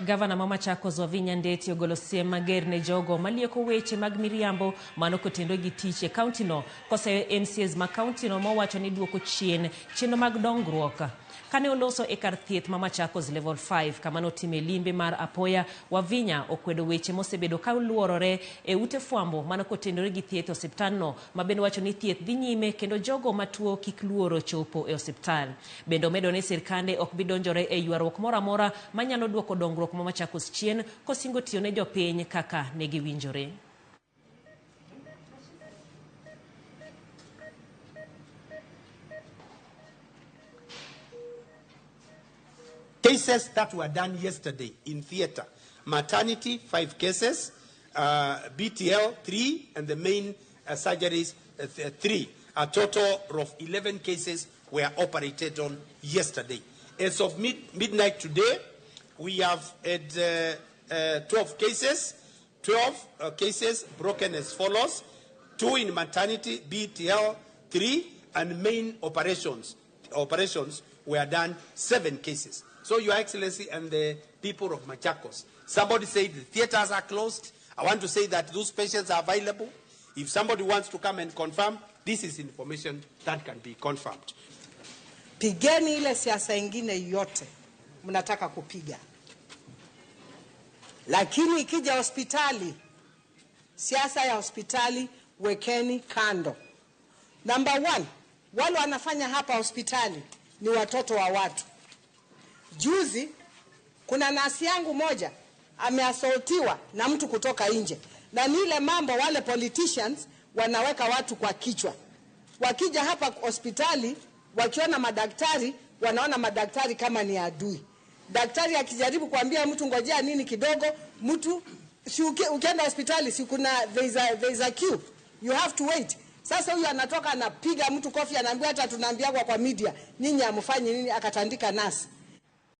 Gavana ma Machakos Wavinya Ndeti ogolo siem mager ne jogo malieko weche mag miriambo mano kotenore gi tich e kauntino koseyo MCAs ma kauntino mowacho ni duoko chien chenro mag dongruok. Kane oloso e kar thieth ma Machakos Level 5 kama notime limbe mar apoya, Wavinya okwedo weche mosebedo ka luorore e ute fwambo mano kotenore gi thieth e osiptandno ma bende wacho ni thieth dhi nyime kendo jogo matuo kik luoro chopo e osiptal. Bende omedo ni sirkande ok bi donjore e ywaruok moro amora manyalo duoko dongruok ma Machakos chien kosingo tiyo ne jopiny kaka ne giwinjore. Cases that were done yesterday in theatre: maternity, 5 cases, BTL, 3, and the main surgeries, 3. A total of 11 cases were operated on yesterday. As of midnight today, we have had 12 cases, 12 cases broken as follows: 2 in maternity, BTL, 3, and main operations. Operations were done 7 cases. So, Your Excellency and the people of Machakos, somebody said the theaters are closed. I want to say that those patients are available. If somebody wants to come and confirm, this is information that can be confirmed. Pigeni ile siasa ingine yote mnataka kupiga, lakini ikija hospitali, siasa ya hospitali wekeni kando. Number 1, wale wanafanya hapa hospitali ni watoto wa watu. Juzi kuna nasi yangu moja ameassaultiwa na mtu kutoka nje, na ni ile mambo wale politicians wanaweka watu kwa kichwa. Wakija hapa hospitali wakiona madaktari, wanaona madaktari kama ni adui. Daktari akijaribu kuambia mtu ngojea nini kidogo, mtu si ukienda hospitali si kuna there is a queue, you have to wait. Sasa huyu anatoka anapiga mtu kofi, anaambiwa hata tunaambiwa kwa media nyinyi hamfanyi nini, akatandika nasi.